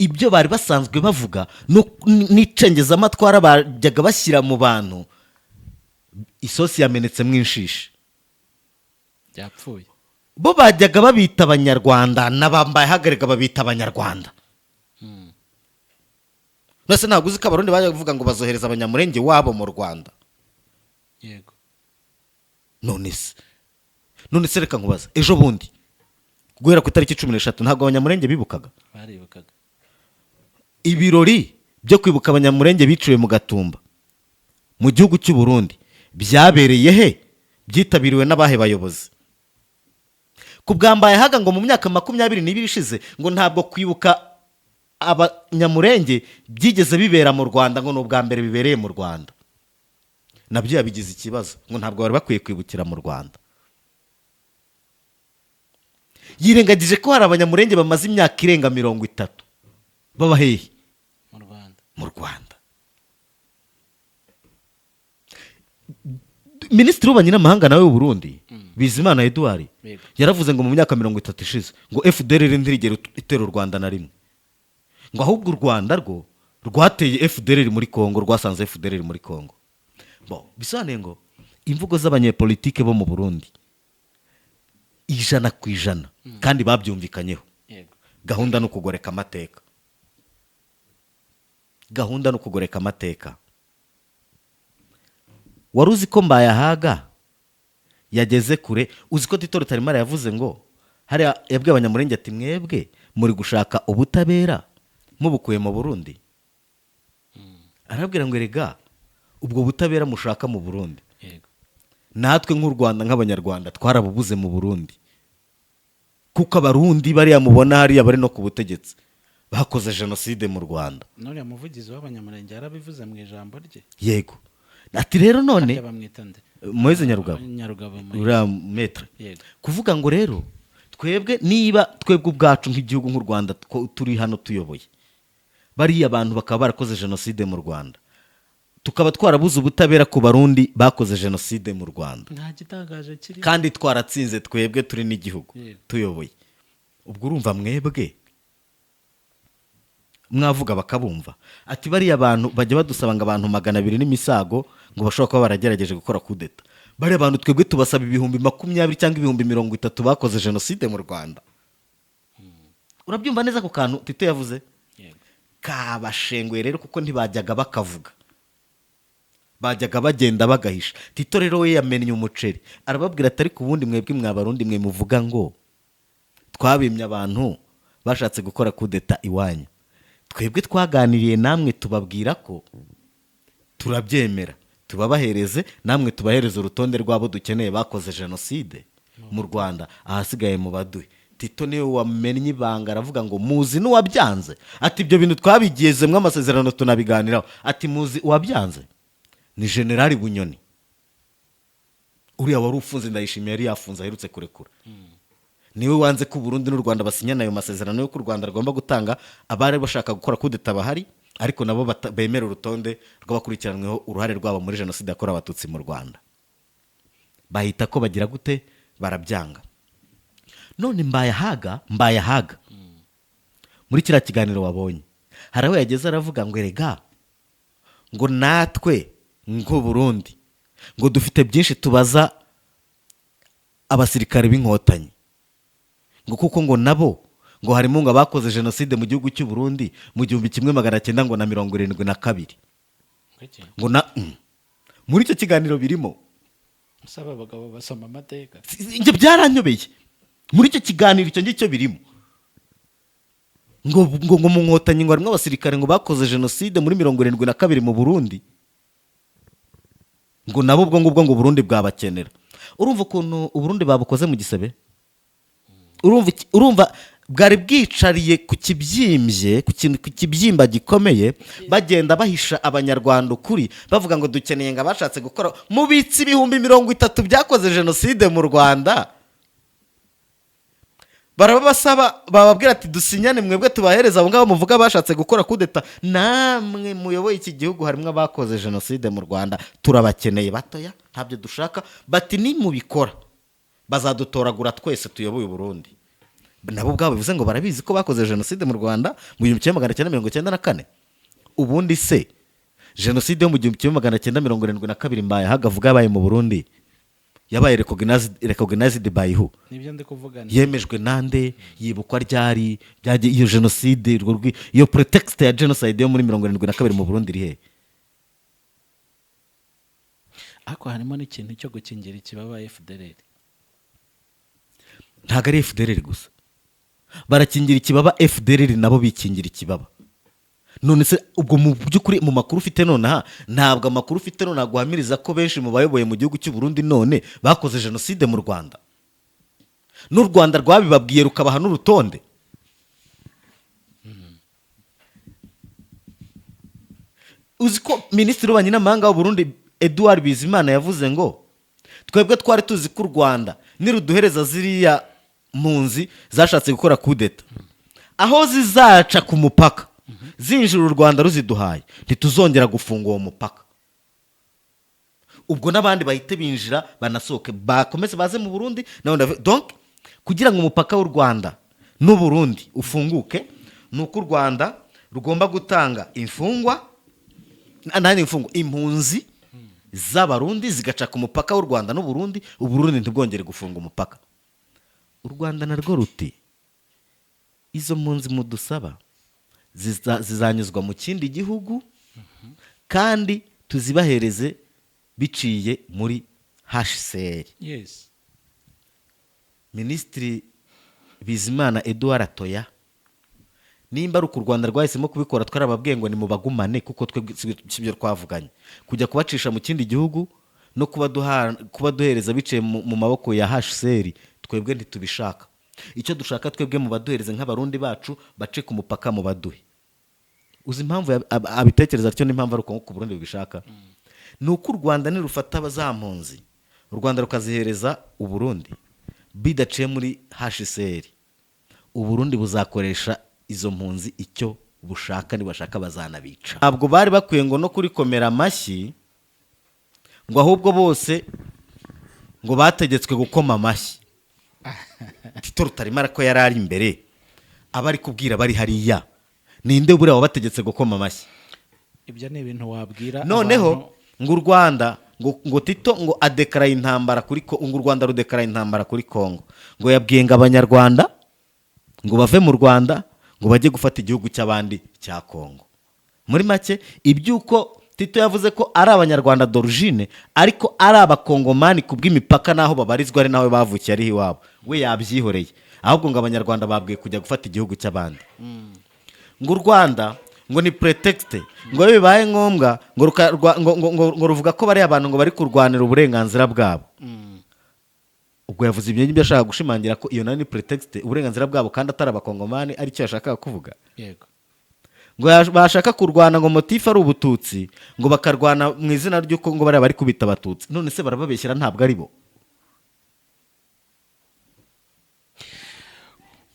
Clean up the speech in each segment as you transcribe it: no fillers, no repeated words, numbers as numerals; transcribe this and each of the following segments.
Ibyo bari basanzwe bavuga n'icengezamatwara bajyaga bashyira mu bantu, isosi yamenetsemo inshishi. Byapfuye. Bo bajyaga babita Abanyarwanda, n'abambaye hagarika babita Abanyarwanda. Mbese ntabwo uzi ko Abarundi bajya kuvuga ngo bazohereza Abanyamurenge wabo mu Rwanda? Yego. None se reka nkubaza, ejo bundi guhera ku itariki 13 ntabwo Abanyamurenge bibukaga? Baribukaga. Ibirori byo kwibuka Abanyamurenge biciwe mu Gatumba mu gihugu cy'u Burundi byabereye he? Byitabiriwe n'abahe bayobozi? Ku bwa Mbayahaga, ngo mu myaka 22 ishize ngo ntabwo kwibuka Abanyamurenge byigeze bibera mu Rwanda, ngo ni ubwa mbere bibereye mu Rwanda. Nabyo yabigize ikibazo, ngo ntabwo bari bakwiye kwibukira mu Rwanda. Yirengagije ko hari Abanyamurenge bamaze imyaka irenga 30 baba hehe? Mu Rwanda. Mu Rwanda. Minisitiri w'ububanyi n'amahanga nawe w'u Burundi, Bizimana Edouard, yaravuze ngo mu myaka 30 ishize ngo FDLR ntirigera itera u Rwanda na rimwe, ngo ahubwo u Rwanda rwo rwateye FDLR muri Congo, rwasanze FDLR muri Congo. Bo bisobanuye ngo imvugo z'abanyepolitike bo mu Burundi 100% kandi babyumvikanyeho. Gahunda ni ukugoreka amateka, gahunda ni ukugoreka amateka. Wari uzi ko Mbayahaga yageze kure? Uzi ko Tito Rutaremara yavuze ngo hariya yabwiye Abanyamurenge ati: "Mwebwe muri gushaka ubutabera mubukuye mu Burundi." Arabwira ngo: "Erega ubwo butabera mushaka mu Burundi, natwe nk'u Rwanda, nk'Abanyarwanda, twarabubuze mu Burundi, kuko Abarundi bariya mubona hariya bari no ku butegetsi bakoze jenoside mu Rwanda." N'uriya muvugizi w'Abanyamurenge yarabivuze mu ijambo rye. Yego, ati rero none Harya bamwita nde? Moise Nyarugabo. Nyarugabo Moise. Uriya maître. Kuvuga ngo rero twebwe, niba twebwe ubwacu nk'igihugu, nk'u Rwanda, turi hano tuyoboye, bariya bantu bakaba barakoze jenoside mu Rwanda, tukaba twarabuze ubutabera ku Barundi bakoze jenoside mu Rwanda, Nta gitangaje kiri. kandi twaratsinze, twebwe turi n'igihugu tuyoboye, ubwo urumva mwebwe mwavuga bakabumva? Ati: "Bariya bantu bajya badusaba ngo abantu 200 n'imisago ngo bashobora kuba baragerageje gukora kudeta, bariya bantu twebwe tubasaba 20,000 cyangwa 30,000 bakoze jenoside mu Rwanda." Urabyumva neza ako kantu Tito yavuze? Yego. Kabashenguye rero, kuko ntibajyaga bakavuga, bajyaga bagenda bagahisha. Tito rero we yamennye umuceri, arababwira ati: "Ariko ubundi mwebwe mwabarundi mwe muvuga ngo twabimye abantu bashatse gukora kudeta iwanyu, twebwe twaganiriye namwe tubabwira ko turabyemera, tubabahereze namwe, tubahereze urutonde rw'abo dukeneye bakoze jenoside mu Rwanda, ahasigaye mu baduhe." Tito niwe wamennye ibanga, aravuga ngo: "Muzi n'uwabyanze?" Ati: "Ibyo bintu twabigezemo amasezerano, tunabiganiraho." Ati: "Muzi uwabyanze? Ni Generali Bunyoni, uriya wari ufunze, Ndayishimiye yari yafunze, aherutse kurekura. Niwe wanze ko Burundi n'u Rwanda basinyana ayo masezerano y'uko u Rwanda rugomba gutanga abari bashaka gukora kudeta bahari, ariko nabo bemera urutonde rw'abakurikiranyweho uruhare rwabo muri jenoside yakorewe Abatutsi mu Rwanda." Bahita ko bagira gute? Barabyanga. None Mbayahaga muri kiriya kiganiro wabonye hari aho yageze aravuga ngo: "Erega ngo natwe nk'u Burundi ngo dufite byinshi tubaza abasirikare b'Inkotanyi, ngo kuko ngo nabo ngo harimo ngo abakoze jenoside mu gihugu cy'u Burundi mu 1972." Kuki? Ngo na muri icyo kiganiro birimo. Usaba abagabo basoma amateka. Ibyo byaranyobeye. Muri icyo kiganiro icyo ngicyo birimo ngo mu Nkotanyi ngo harimo abasirikare ngo bakoze jenoside muri 72 mu Burundi, ngo nabo ubwo ngubwo ngo Burundi bwabakenera. Urumva ukuntu Uburundi babukoze mu gisebe? Urumva bwari bwicariye ku kibyimbye, ku kintu, ku kibyimba gikomeye, bagenda bahisha Abanyarwanda ukuri, bavuga ngo dukeneye ngo abashatse gukora. Mubitse 30,000 byakoze jenoside mu Rwanda, barababasaba, bababwira ati: "Dusinyane mwebwe, tubahereza abo ngabo muvuga bashatse gukora kudeta, namwe muyoboye iki gihugu harimo abakoze jenoside mu Rwanda, turabakeneye." Batoya, ntabyo dushaka. Bati: "Nimubikora bazadutoragura twese tuyoboye Uburundi." Nabo ubwabo bivuze ngo barabizi ko bakoze jenoside mu Rwanda mu 1994. Ubundi se jenoside yo mu 1972, Mbayahaga avuga, yabaye mu Burundi, yabaye recognized by who? Nibyo ndi kuvuga. Yemejwe nande? Yibukwa ryari? Iyo jenoside, iyo pretext ya genocide yo muri 72 mu Burundi iri he? Ariko harimo n'ikintu cyo gukingira ikibaba FDLR. Ntabwo ari FDLR gusa. Barakingira ikibaba FDLR, nabo bikingira ikibaba. None se ubwo mu by'ukuri, mu makuru ufite nonaha, ntabwo amakuru ufite nonaha guhamiriza ko benshi mu bayoboye mu gihugu cy'u Burundi none bakoze jenoside mu Rwanda, n'u Rwanda rwabibabwiye rukabaha n'urutonde? Uzi ko minisitiri w'ububanyi n'amahanga w'u Burundi, Edouard Bizimana, yavuze ngo twebwe twari tuzi ko u Rwanda niruduhereza ziriya mpunzi zashatse gukora kudeta, aho zizaca ku mupaka zinjira u Rwanda ruziduhaye, ntituzongera gufunga uwo mupaka. Ubwo n'abandi bahite binjira banasohoke, bakomeze baze mu Burundi n'abandi donc kugira ngo umupaka w'u Rwanda n'u Burundi ufunguke, ni uko u Rwanda rugomba gutanga imfungwa, nani, imfungwa, impunzi z'Abarundi zigaca ku mupaka w'u Rwanda n'u Burundi, Uburundi ntibwongere gufunga umupaka. U Rwanda narwo ruti izo mpunzi mudusaba zizanyuzwa mu kindi gihugu kandi tuzibahereze biciye muri HCR. Minisitiri Bizimana Edouard atoya, nimba ari uku u Rwanda rwahisemo kubikora, twarababwiye ngo nimubagumane, kuko twebwe si byo twavuganye. Kujya kubacisha mu kindi gihugu no kubaduhereza biciye mu maboko ya HCR, twebwe ntitubishaka. Icyo dushaka twebwe, mu baduhereze nk'Abarundi bacu, bace ku mupaka mu baduhe. Uzi impamvu abitekereza atyo n'impamvu ari uko ku Burundi bubishaka? Ni uko u Rwanda nirufata za mpunzi, u Rwanda rukazihereza Uburundi bidaciye muri HCR, Uburundi buzakoresha izo mpunzi icyo bushaka, nibashaka bazanabica. Ntabwo bari bakwiye ngo no kurikomera amashyi, ngo ahubwo bose ngo bategetswe gukoma amashyi. Tito Rutaremara ko yari ari imbere, aba ari kubwira bari hariya, ninde buriya wabategetse gukoma amashyi? Ibyo ni ibintu wabwira Noneho abantu. ngo u Rwanda ngo Tito ngo adekaraye intambara kuri ngo u Rwanda rudekaraye intambara kuri Kongo, ngo yabwiye ngo Abanyarwanda ngo bave mu Rwanda, ngo bajye gufata igihugu cy'abandi cya Kongo. Muri make, iby'uko Tito yavuze ko ari Abanyarwanda d'origine ariko ari Abakongomani ku bw'imipaka n'aho babarizwa ari naho bavukiye ariho iwabo, we yabyihoreye. Ahubwo ngo Abanyarwanda babwiye kujya gufata igihugu cy'abandi, ngo u Rwanda ngo ni prétexte, ngo iyo bibaye ngombwa ngo ngo ruvuga ko bariya abantu ngo bari kurwanira uburenganzira bwabo. Ubwo yavuze ibyo ngibyo ashaka gushimangira ko iyo nayo ni prétexte, uburenganzira bwabo kandi atari Abakongomani, aricyo yashakaga kuvuga. Ngo bashaka kurwana ngo motif ari Ubututsi, ngo bakarwana mu izina ry'uko ngo bariya bari kubita Abatutsi. None se barababeshyera? Ntabwo ari bo.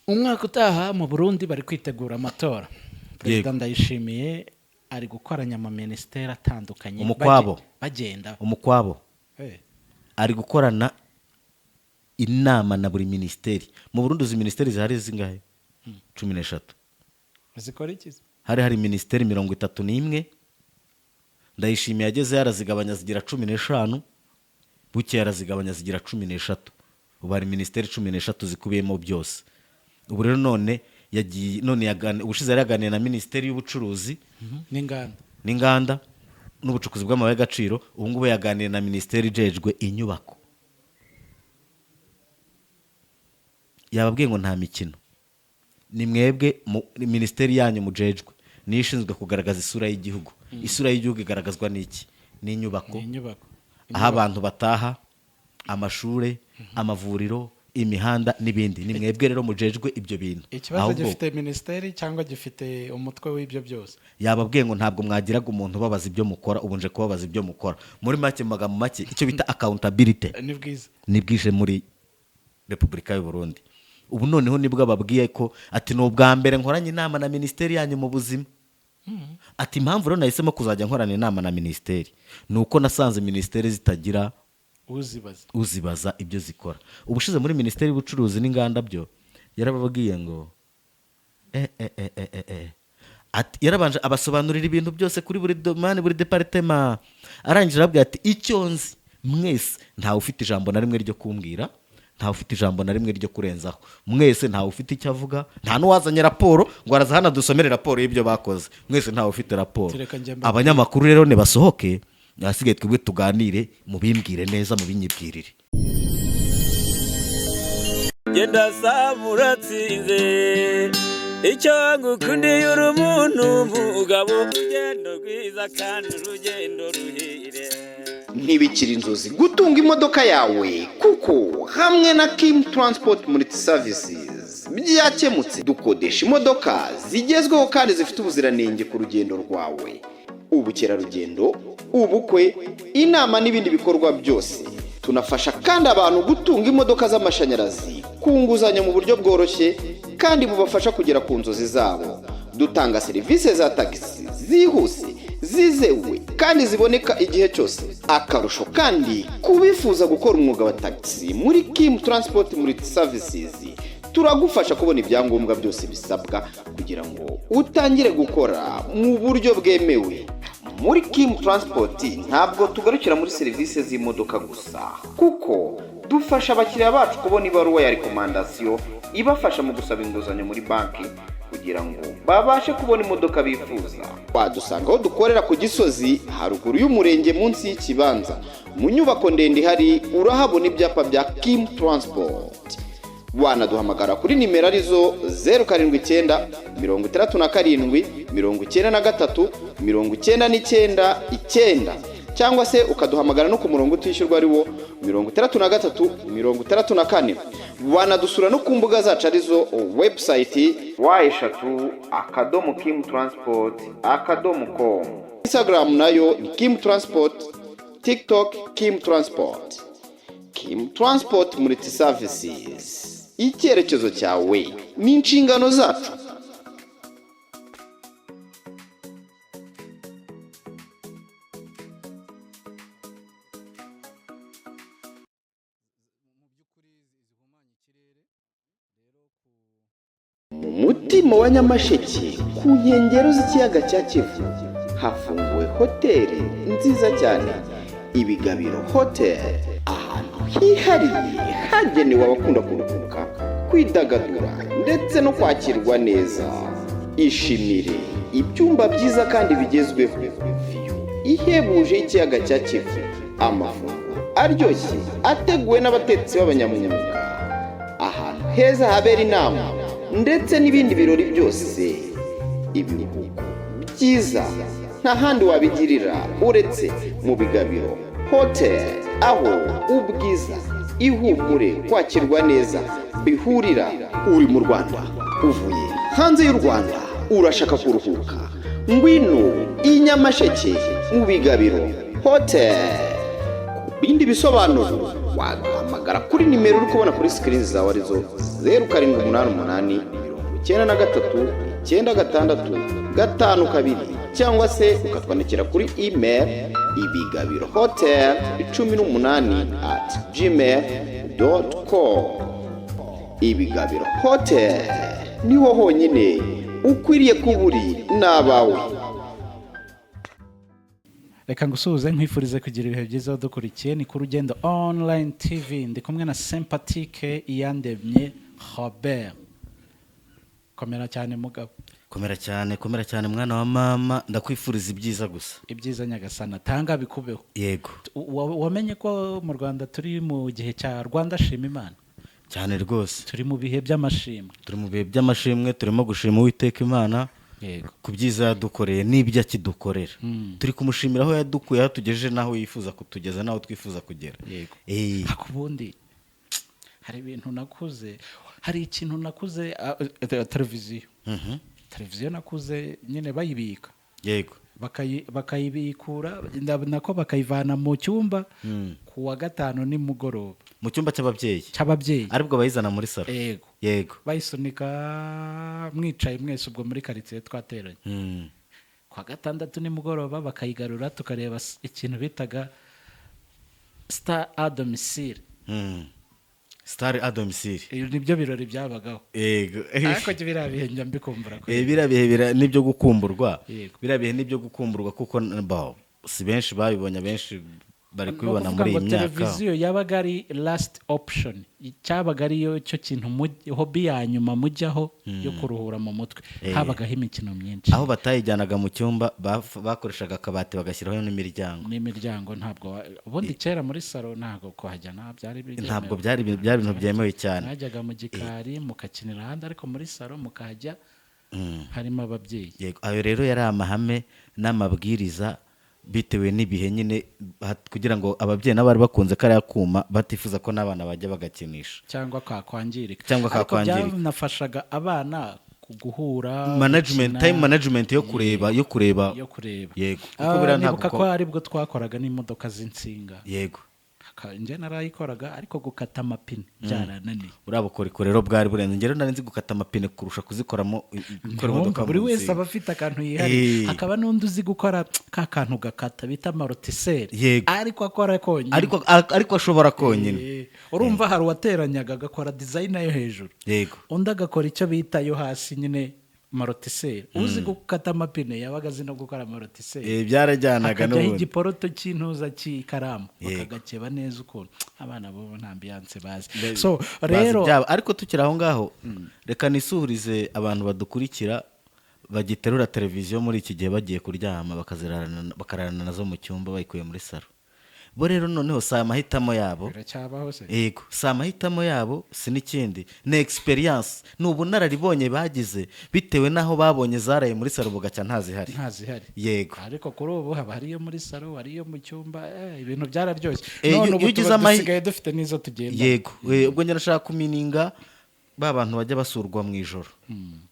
Umwaka utaha mu Burundi bari kwitegura amatora. Perezida Ndayishimiye ari gukoranya amaminisiteri atandukanye. Umukwabo. Bagenda. Umukwabo. Ari gukorana inama na buri minisiteri mu Burundi. Uzi minisiteri zihari zingahe? 13. Zikora iki? Hari minisiteri 31. Ndayishimiye ageze yarazigabanya zigira 15, bukeye arazigabanya zigira 13. Ubu hari minisiteri 13 zikubiyemo byose. Ubu rero none yagiye none ubushize yari yaganiye na minisiteri y'ubucuruzi n'inganda. N'inganda n'ubucukuzi bw'amabuye y'agaciro. Ubu ngubu yaganiye na minisiteri ijejwe inyubako. Yababwiye ngo nta mikino, ni mwebwe minisiteri yanyu mujejwe niyo ishinzwe kugaragaza isura y'igihugu. Isura y'igihugu igaragazwa n'iki? N'inyubako. Ni inyubako. Aho abantu bataha, amashuri, amavuriro, imihanda n'ibindi. Ni mwebwe rero mujejwe ibyo bintu. Ikibazo, Ahubwo gifite minisiteri cyangwa gifite umutwe w'ibyo byose? Yababwiye ngo ntabwo mwagiraga umuntu ubabaza ibyo mukora, ubu nje kubabaza ibyo mukora. Muri make, mu magambo make, icyo bita accountability Ni bwiza. Ni bwije muri Repubulika y'u Burundi. Ubu noneho nibwo ababwiye ko ati ni ubwa mbere nkoranye inama na minisiteri yanyu mu buzima. Ati impamvu rero nahisemo kuzajya nkorana inama na minisiteri ni uko nasanze minisiteri zitagira uzibaza. Uzibaza ibyo zikora. Ubushize muri minisiteri y'ubucuruzi n'inganda byo Yarababwiye ngo Ati, yarabanje abasobanurira ibintu byose kuri buri domaine, buri département. Arangije arababwira ati: "Icyo nzi, mwese ntawe ufite ijambo na rimwe ryo kumbwira, ntawe ufite ijambo na rimwe ryo kurenzaho. Mwese ntawe ufite icyo avuga, nta n'uwazanye raporo ngo araza hano dusomere raporo y'ibyo bakoze. Mwese ntawe ufite raporo." Tureka njye mbabwire. "Abanyamakuru rero nibasohoke, ahasigaye twebwe tuganire, mubimbwire neza, mubinyibwirire." Genda saba uratsinze. Icyo ngukundiye, uri umuntu mugabo, urugendo rwiza kandi urugendo ruhire. Ntibikiri inzozi gutunga imodoka yawe, kuko hamwe na Kim Transport Multi Services byakemutse. Dukodesha imodoka zigezweho kandi zifite ubuziranenge ku rugendo rwawe, ubukerarugendo, ubukwe, inama n'ibindi bikorwa byose. Tunafasha kandi abantu gutunga imodoka z'amashanyarazi ku nguzanyo mu buryo bworoshye kandi bubafasha kugera ku nzozi zabo. Dutanga serivisi za tagisi zihuse, zizewe kandi ziboneka igihe cyose. Akarusho kandi, ku bifuza gukora umwuga wa tagisi, muri Kim Transport Multi Services turagufasha kubona ibyangombwa byose bisabwa kugira ngo utangire gukora mu buryo bwemewe. Muri Kim Transport ntabwo tugarukira muri serivisi z'imodoka gusa, kuko dufasha abakiriya bacu kubona ibaruwa ya recommandation ibafasha mu gusaba inguzanyo muri banki kugira ngo babashe kubona imodoka bifuza. Wadusanga aho dukorera ku Gisozi, haruguru y'umurenge, munsi y'ikibanza, mu nyubako ndende ihari urahabona ibyapa bya Kim Transport. Wanaduhamagara kuri nimero arizo 0796793999, cyangwa se ukaduhamagara no ku murongo utishyurwa ari wo 6364. Wanadusura no ku mbuga zacu arizo website www.kimtransport.com, Instagram nayo ni Kim Transport, TikTok Kim Transport. Kim Transport Multi Services, icyerekezo cyawe ni inshingano zacu. Mu mutima wa Nyamasheke, ku nkengero z'ikiyaga cya Kivu, hafunguwe hoteli nziza cyane, Ibigabiro Hoteli, ahantu hihariye hagenewe abakunda kuruhuka, kwidagadura ndetse no kwakirwa neza. Ishimire ibyumba byiza kandi bigezweho, view ihebuje y'ikiyaga cya Kivu, amafunguro aryoshye ateguwe n'abatetsi b'abanyamwuga, ahantu heza habera inama ndetse n'ibindi birori byose. Ibiruhuko byiza nta handi wabigirira uretse mu Bigabiro Hoteli, aho ubwiza, ihumure, kwakirwa neza bihurira. Uri mu Rwanda, uvuye hanze y'u Rwanda, urashaka kuruhuka, ngwino i Nyamasheke mu Bigabiro Hoteli. Ku bindi bisobanuro waduhamagara kuri nimero uri kubona kuri screen zawe, arizo 0788939652, cyangwa se ukatwandikira kuri email ibigabirohotel18@gmail.com. Ibigabiro Hotel niho honyine ukwiriye kuba uri n'abawe. Reka ngusuhuze, nkwifurize kugira ibihe byiza dukurikiye. Ni ku Rugendo Online TV, ndi kumwe na Sympatique Iyandemye Robert. Komera cyane, mugabo. Komera cyane, komera cyane, mwana wa mama. Ndakwifuriza ibyiza gusa. Ibyiza Nyagasana tanga bikubeho. Yego. Wamenye ko mu Rwanda turi mu gihe cya Rwanda Shima Imana? Cyane rwose. Turi mu bihe by'amashimwe. Turi mu bihe by'amashimwe, turimo gushima Uwiteka Imana ku byiza yadukoreye n'ibyo akidukorera. Turi kumushimira aho yadukuye, aho tugejeje n'aho yifuza kutugeza n'aho twifuza kugera. Ariko ubundi hari ibintu nakuze, hari ikintu nakuze, televiziyo. Televiziyo nakuze nyine bayibika. Bakayibikura, nako bakayivana mu cyumba ku wa gatanu nimugoroba. Mu cyumba cy'ababyeyi. Cy'ababyeyi. Aribwo bayizana muri salo. Yego. Bayisunika mwicaye mwese, ubwo muri karitsiye twateranye. Ku wa gatandatu nimugoroba bakayigarura, tukareba ikintu bitaga Star à domicile. Star à domicile. Ibi nibyo birori byabagaho. Yego. Ariko biriya bihe njya mbikumbura ko Biriya bihe nibyo gukumburwa. Biriya bihe nibyo gukumburwa kuko si benshi babibonye, abenshi bari kubibona Ni muri ukuvuga iyi ngo myaka. Televiziyo yabaga ari last option, cyabaga ariyo cyo kintu hobby ya nyuma mujyaho yo kuruhura mu mutwe. Habagaho imikino myinshi. Aho batayijyanaga mu cyumba, bakoreshaga akabati bagashyiraho n'imiryango. N'imiryango. Ntabwo ubundi kera muri salo ntabwo kuhajyana byari byemewe. Ntabwo byari ibintu byemewe cyane. Mwajyaga mu gikari mukakinira ahandi, ariko muri salo mukahajya harimo ababyeyi. Yego, ayo rero yari amahame n'amabwiriza bitewe n'ibihe nyine, kugira ngo ababyeyi nabo bari bakunze kariya kuma, batifuza ko n'abana bajya bagakinisha cyangwa kakwangirika. Cyangwa Ariko kakwangirika. byanafashaga abana guhura, management, gukina, time management yo kureba, yo kureba. Yo kureba. Yego, kuko buriya ntabwo Nibuka ko aribwo twakoraga n'imodoka z'insinga. Njye narayikoraga, ariko gukata amapine byarananiye. Buriya bukorikori rero bwari burenze. Njye rero nari nzi gukata amapine kurusha kuzikoramo, gukora imodoka Ntiwumva, buri mu wese nsinga. aba afite akantu yihariye. Hakaba n'undi uzi gukora ka kantu gakata bita amortisseur, ariko akora konyine. Ariko ashobora konyine. Urumva hari uwateranyaga agakora design yo hejuru, undi agakora icyo bita yo hasi nyine, amortisseur. Uzi gukata amapine yabaga azi no gukora amortisseur. Byarajyanaga Hakajyaho n'ubundi. igiporoto cy'intuza cy'ikaramu, bakagakeba neza. Ukuntu abana b'ubu nta ambiance bazi. So Bazi rero ibyabo. Ariko tukiri aho ngaho, reka nisuhurize abantu badukurikira bagiterura televiziyo muri iki gihe bagiye kuryama, bakararana nazo mu cyumba bayikuye muri salo. Bo rero noneho si amahitamo yabo. Biracyabaho se? Yego, si amahitamo yabo, si n'ikindi, ni experience, ni ubunararibonye bagize bitewe n'aho babonye zaraye muri salo bugacya ntazihari. Ntazihari. Yego. Ariko kuri ubu haba hariyo muri salo, hariyo mu cyumba, ibintu byararyoshye. None ubu Iyo ugize tuba dusigaye dufite n'izo tugenda. Yego. Ubwo njye nashaka kumininga ba bantu bajya basurwa mu ijoro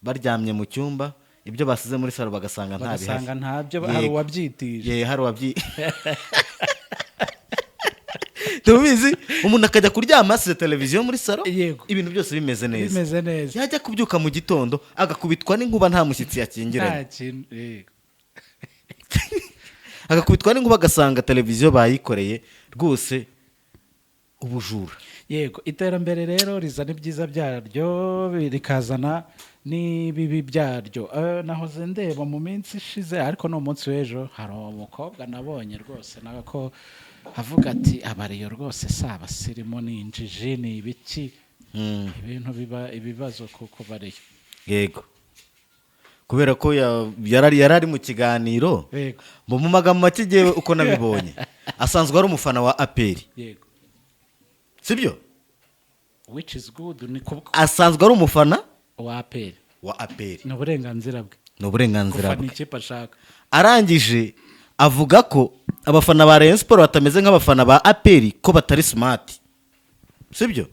baryamye mu cyumba, ibyo basize muri salo bagasanga nta bihari. Bagasanga ntabyo, hari uwabyitije. Ye, hari uwabyi, tubizi. Umuntu akajya kuryama asize televiziyo muri salo, ibintu byose bimeze neza, Bimeze neza. yajya kubyuka mu gitondo agakubitwa n'inkuba, nta mushyitsi yakingiranye. Nta kintu, yego. Agakubitwa n'inkuba agasanga televiziyo bayikoreye rwose, ubujura. Yego, iterambere rero rizana ibyiza byaryo, rikazana n'ibibi byaryo. Nahoze ndeba mu minsi ishize, ariko ni umunsi w'ejo, hari umukobwa nabonye rwose nawe ko avuga ati abariyo rwose si abasirimu, ni injiji, ni ibiki, ibintu biba ibibazo kuko bariyo. Yego, kubera ko yari ari mu kiganiro. Mu magambo make, igihe uko nabibonye, asanzwe ari umufana wa APR. Sibyo? Which is good, ni ku Asanzwe ari umufana wa APR. Wa APR. Ni uburenganzira bwe. Ni uburenganzira Gufana bwe. ikipe ashaka. Arangije avuga ko abafana ba Rayon Sport batameze nk'abafana ba APR, ko batari smart, sibyo?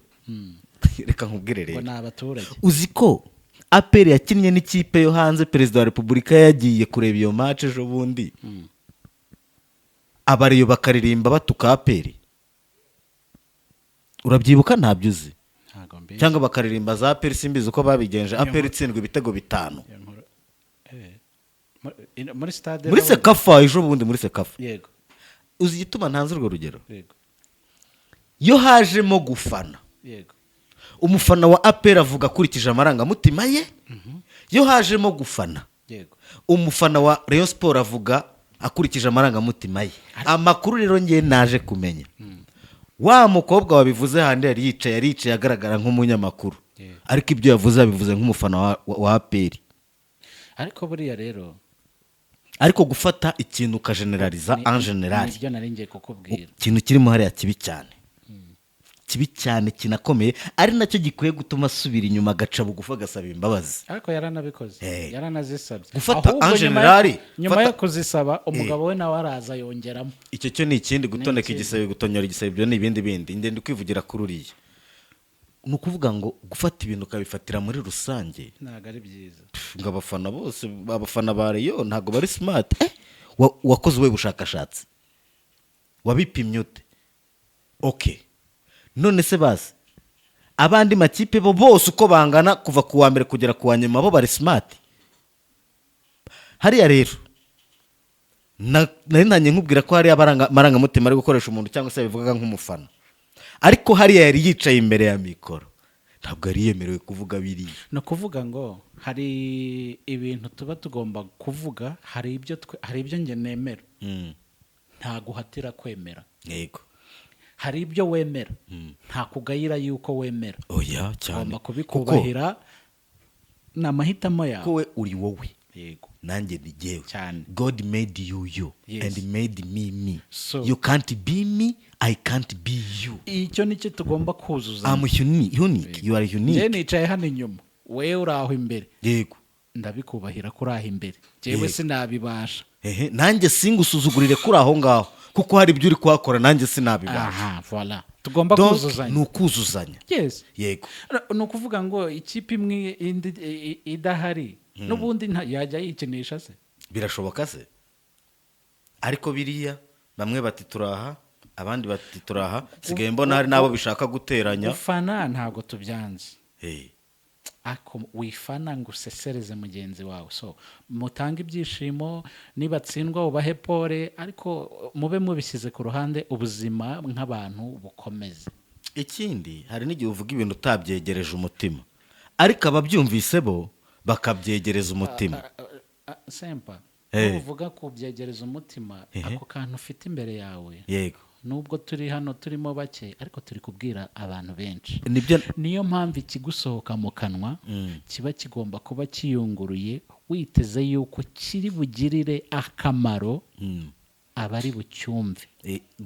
Reka nkubwire Ngo rero. ni abaturage. Uzi ko APR yakinnye n'ikipe yo hanze, perezida wa repubulika yagiye kureba iyo match ejo bundi, abariyo bakaririmba batuka APR? Urabyibuka? Ntabyo uzi? Ntabwo mbizi. Cyangwa bakaririmba za APR, simbizi uko babigenje, APR itsindwa ibitego 5. Iyo nkuru, muri stade Muri n'ubundi. CECAFA ejo bundi, muri CECAFA. Uzi igituma ntanze urwo rugero? Iyo hajemo gufana, umufana wa APR avuga akurikije amarangamutima ye. Iyo hajemo gufana, umufana wa Rayon Sport avuga akurikije amarangamutima ye. Amakuru rero ngiye naje kumenya, wa mukobwa wabivuze handi yari yicaye agaragara nk'umunyamakuru, ariko ibyo yavuze yabivuze nk'umufana wa APR. Ariko buriya rero Ariko gufata ikintu ukajeneraliza, en général, Nibyo nari ngiye kukubwira. ikintu kirimo hariya kibi cyane, kibi cyane kinakomeye, ari nacyo gikwiye gutuma asubira inyuma, agaca bugufi, agasaba imbabazi. Ariko yaranabikoze, yaranazisabye. Gufata Ahubwo en général, nyuma yo kuzisaba, umugabo we nawe araza yongeramo. Icyo cyo ni ikindi. Gutoneka Ikindi. igisebe, gutonyora igisebe, ibyo ni ibindi bindi. Ngenda kwivugira kuri uriya, ni ukuvuga ngo gufata ibintu ukabifatira muri rusange Ntabwo ari byiza. Ngo abafana bose, abafana ba Rayon ntabwo bari smart. Wakoze ubuhe bushakashatsi? Wabipimye ute? Okay, none se bazi abandi makipe bo bose uko bangana, kuva ku wa mbere kugera ku wa nyuma, bo bari smart? Hariya rero nari ntangiye nkubwira ko hariya amarangamutima ari gukoresha umuntu, cyangwa se yabivugaga nk'umufana. Ariko hariya yari yicaye imbere ya mikoro, ntabwo yari yemerewe kuvuga biriya. Ni ukuvuga ngo hari ibintu tuba tugomba kuvuga, hari ibyo njye nemera, nta guhatira kwemera. Hari ibyo wemera, nta kugayira yuko wemera. Oya cyane. Ugomba kubikubahira, ni amahitamo yawe. Kuko we uri wowe, nanjye ni jyewe. God made you you and made me me. You can't be me, I can't be you. Icyo nicyo tugomba kuzuza. I'm unique, you are Njye unique. nicaye hano inyuma, wewe uri aho imbere. Ndabikubahira ko uri aho imbere, njyewe sinabibasha. Ehe, nanjye singusuzugurire kuri aho ngaho, kuko hari ibyo uri kuhakora nanjye sinabibasha. Aha, voilà, tugomba Donc, kuzuzanya. ni ukuzuzanya. Ni ukuvuga ngo ikipe imwe indi idahari n'ubundi yajya yikinisha se? Birashoboka se? Ariko biriya bamwe bati turaha, abandi bati turaha, sigaye mbona hari n'abo bishaka guteranya. Gufana ntabwo tubyanze, ariko wifana ngo usesereze mugenzi wawe. So mutange ibyishimo, nibatsindwa ubahe pole, ariko mube mubishyize ku ruhande, ubuzima nk'abantu bukomeze. Ikindi, hari n'igihe uvuga ibintu utabyegereje umutima, ariko ababyumvise bo bakabyegereza umutima. Sempa, nuvuga kubyegereza umutima, ako kantu ufite imbere yawe, nubwo turi hano turimo bake, ariko turi kubwira abantu benshi. Nibyo. Niyo mpamvu ikigusohoka mu kanwa kiba kigomba kuba kiyunguruye, witeze yuko kiri bugirire akamaro abari bucyumve,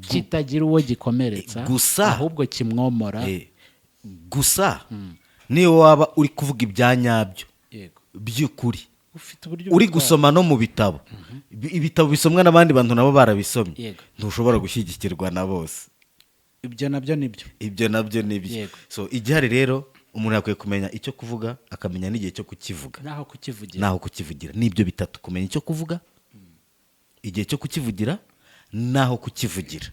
kitagira uwo gikomeretsa, ahubwo kimwomora. Gusa niyo waba uri kuvuga ibya nyabyo by'ukuri, Ufite uburyo uri ubitwara. gusoma no mu bitabo, ibitabo bisomwa n'abandi bantu nabo barabisomye, ntushobora gushyigikirwa na bose. Ibyo nabyo nibyo. Ibyo nabyo nibyo. So igihari rero, umuntu yakwiye kumenya icyo kuvuga, akamenya n'igihe cyo kukivuga, naho kukivugira. Naho kukivugira. Nibyo bitatu: kumenya icyo kuvuga, igihe cyo kukivugira, naho kukivugira.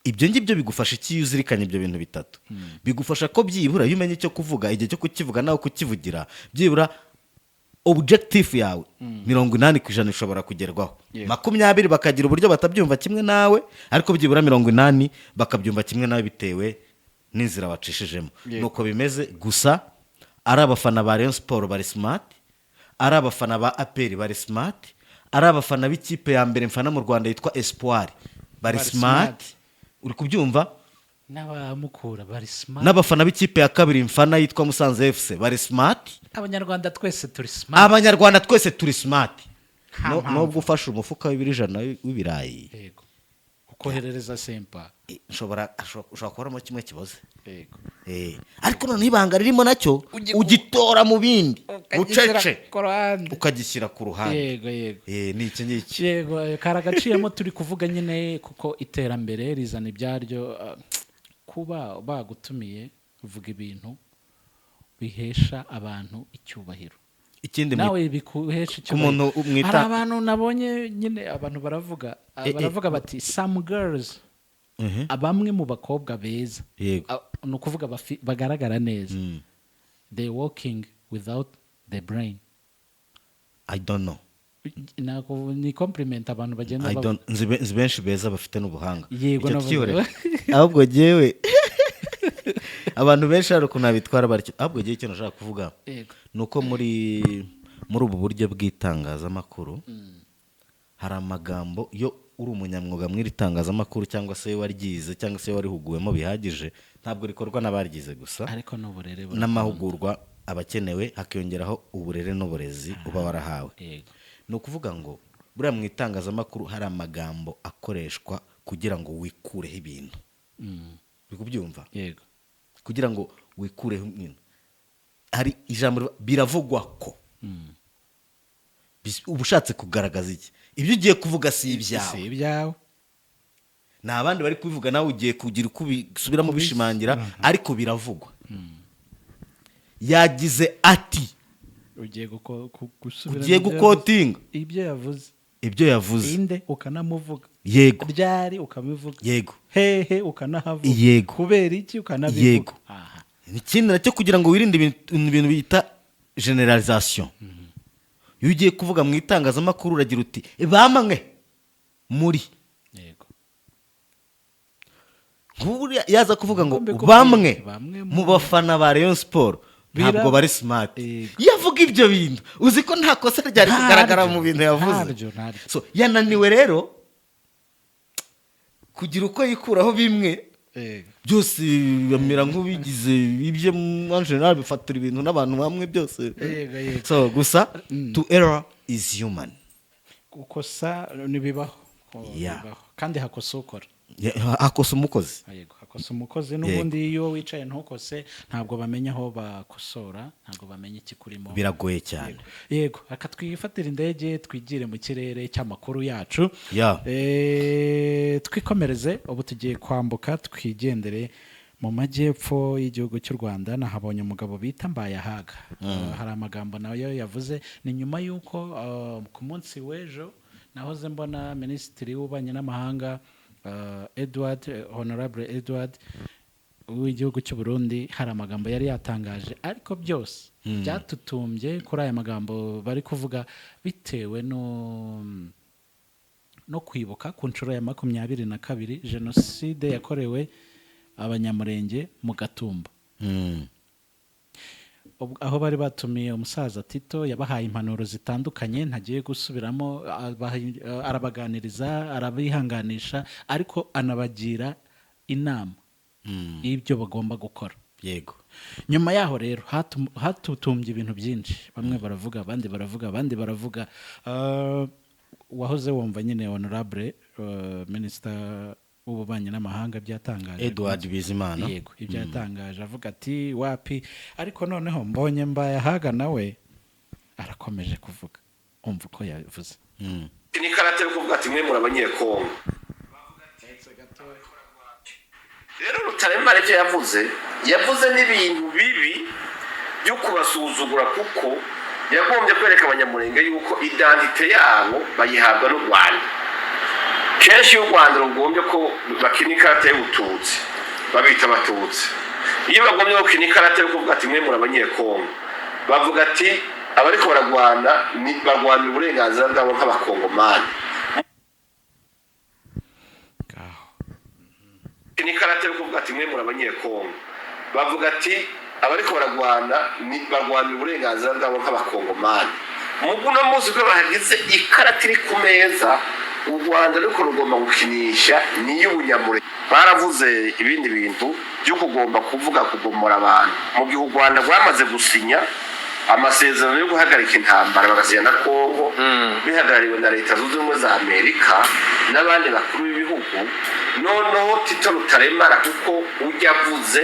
Ibyo ngibyo bigufasha iki? Iyo uzirikanye ibyo bintu bitatu, bigufasha ko byibura iyo umenya icyo kuvuga, igihe cyo kukivuga, naho kukivugira, byibura objectif yawe 80% ishobora kugerwaho. 20 bakagira uburyo batabyumva kimwe nawe, ariko byibura 80 bakabyumva kimwe nawe bitewe n'inzira wacishijemo. Nuko bimeze. Gusa ari abafana ba Rayon Sport bari smart, ari abafana ba APR bari smart, ari abafana b'ikipe ya mbere mfana mu Rwanda yitwa Espoir bari Bari smart. smart. Uri kubyumva? N'abamukura bari smart. N'abafana b'ikipe ya kabiri mfana yitwa Musanze FC bari smart. Abanyarwanda twese turi smart. Abanyarwanda twese turi smart. Nta mpamvu. Nubwo ufashe umufuka w'ibiro 100 w'ibirayi, Ukoherereza Sempa, ushobora kubonamo kimwe kiboze. Ariko noneho ibanga ririmo nacyo ugitora mu bindi bucece, ku ruhande. Ukagishyira ku ruhande. yego yego Ni iki ngiki. Yego, kari agaciyemo. Turi kuvuga nyine kuko iterambere rizana ibyaryo. Kuba bagutumiye, uvuga ibintu bihesha abantu icyubahiro, Ikindi nawe bikuhesha ku muntu icyubahiro. Hari abantu nabonye nyine, abantu baravuga, baravuga bati some girls, bamwe mu bakobwa beza, ni ukuvuga bagaragara neza, they walking without the brain. I don't know. Ntabwo ni compliment abantu bagenda I bavuga. don't, nzi benshi beza bafite n'ubuhanga. Yego, Icyo navuga. tukihorere. Ahubwo jyewe abantu benshi hari ukuntu babitwara batyo. Ahubwo jyewe icyo nashaka kuvuga ni uko muri ubu buryo bw'itangazamakuru hari amagambo, iyo uri umunyamwuga muri iri tangazamakuru, cyangwa se iyo waryize, cyangwa se iyo warihuguwemo bihagije, ntabwo rikorwa n'abaryize gusa, Ariko n'uburere n'amahugurwa aba akenewe, hakiyongeraho uburere n'uburezi uba warahawe. Ni ukuvuga ngo buriya mu itangazamakuru hari amagambo akoreshwa kugira ngo wikureho ibintu. Uri kubyumva? Yego. Kugira ngo wikureho ibintu, hari ijambo biravugwa ko uba ushatse kugaragaza iki? Ibyo ugiye kuvuga si ibyawe. Si ibyawe. Ni abandi bari kubivuga, nawe ugiye kugira uko ubisubiramo ubishimangira, ariko biravugwa, yagize ati. Ugiye gusubiramo Ugiye ibyo guquotinga. yavuze. Ibyo yavuze. Ibyo yavuze. Inde ukanamuvuga. Ryari ukabivuga. Hehe ukanahavuga. Kubera iki ukanabivuga. Ikindi nacyo, kugira ngo wirinde ibintu bita generalisation, iyo ugiye kuvuga mu itangazamakuru uragira uti bamwe muri. Nk'uriya yaza kuvuga ngo Mbikubwiye, bamwe bamwe mu bafana ba Rayon Sport ntabwo bari smart. Yego. Iyo avuga ibyo bintu, uzi ko nta kosa ryari kugaragara mu bintu yavuze? Ntaryo, ntaryo. So yananiwe rero kugira uko yikuraho bimwe byose, bamera nk'ubigize ibye en général, bifatira ibintu n'abantu bamwe byose. Yego, yego. So gusa to error is human. Gukosa ntibibaho. Bibaho. Kandi hakosa ukora. Hakosa umukozi. Yego, hakosa umukozi. N'ubundi iyo wicaye ntukose, ntabwo bamenya aho bakosora, ntabwo bamenya ikikurimo. Biragoye cyane. Yego, reka twifatire indege twigire mu kirere cy'amakuru yacu. Twikomereze. ubu tugiye kwambuka twigendere mu majyepfo y'igihugu cy'u Rwanda. Nahabonye umugabo bita Mbayahaga. Hari amagambo nayo yavuze. Ni nyuma y'uko ku munsi w'ejo nahoze mbona Minisitiri w'Ububanyi n'Amahanga, Edward, Honorable Edward w'igihugu cy'u Burundi, hari amagambo yari yatangaje, ariko byose byatutumbye kuri aya magambo bari kuvuga bitewe no kwibuka ku nshuro ya 22 jenoside yakorewe Abanyamurenge mu Gatumba. Aho bari batumiye umusaza Tito, yabahaye impanuro zitandukanye ntagiye gusubiramo, arabaganiriza, arabihanganisha, ariko anabagira inama y'ibyo bagomba gukora. Nyuma yaho rero hatutumbye ibintu byinshi, bamwe baravuga, abandi baravuga, abandi baravuga. Wahoze wumva nyine Honorable Minisita w'Ububanyi n'Amahanga byatangaje. Edward Bizimana. Yego, ibyo yatangaje avuga ati wapi. Ariko noneho mbonye Mbayahaga nawe arakomeje kuvuga, umva uko yavuze. Ni karate yo kuvuga ati mwe muri Abanyekongo. Rero Rutaremara ibyo yavuze, yavuze n'ibintu bibi byo kubasuzugura, kuko yagombye kwereka Abanyamurenge yuko identité yabo bayihabwa n'u Rwanda. Kenshi iyo u Rwanda rugombye ko bakina ikarata y'Ubututsi, babita Abatutsi. Iyo bagombye gukina ikarata yo kuvuga ati mwe muri Abanyekongo, bavuga ati abariko baragwana barwanira uburenganzira bwabo nk'Abakongomani. Ngaho. Ni ikarata yo kuvuga ati mwe muri Abanyekongo, bavuga ati abariko baragwana barwanira uburenganzira bwabo nk'Abakongomani. Mu uno munsi ko bahagize ikarata iri ku meza u Rwanda ruriko rugomba gukinisha niy'Ubunyamure, baravuze ibindi bintu byo kugomba kuvuga kugomora abantu, mu gihe u Rwanda rwamaze gusinya amasezerano yo guhagarika intambara, bagasinya na Kongo bihagarariwe na Leta Zunze Ubumwe za Amerika n'abandi bakuru b'ibihugu. Noneho Tito Rutaremara, kuko ujya avuze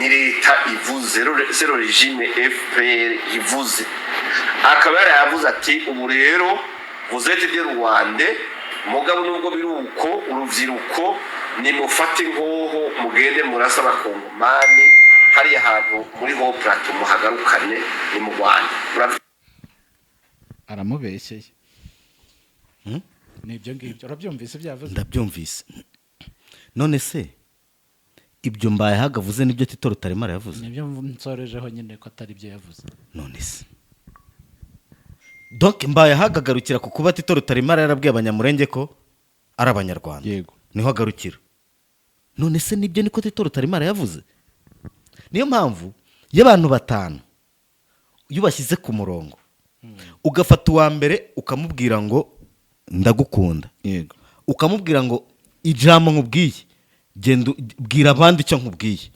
ni leta ivuze, c'est le régime FPR ivuze, akaba yarayavuze ati ubu rero vous êtes des Rwandais, mugabo nubwo biri uko, urubyiruko nimufate inkoho mugende murasa Abakongomani hariya hantu muri haut plateau, muhagarukane ni mu Rwanda. Aramubeshyeye. Ni ibyo ngibyo, urabyumvise ibyo yavuze? Ndabyumvise. None se ibyo Mbayahaga avuze nibyo Tito Rutaremara yavuze? Nibyo nsorejeho nyine, ko atari byo yavuze. None se donc Mbayahaga agarukira ku kuba Tito Rutaremara yarabwiye Abanyamurenge ko ari Abanyarwanda? Yego. Niho agarukira. None se nibyo, niko Tito Rutaremara yavuze? Niyo mpamvu iyo abantu batanu iyo ubashyize ku murongo, ugafata uwa mbere ukamubwira ngo ndagukunda, ukamubwira ngo ijambo nkubwiye, genda bwira abandi icyo nkubwiye,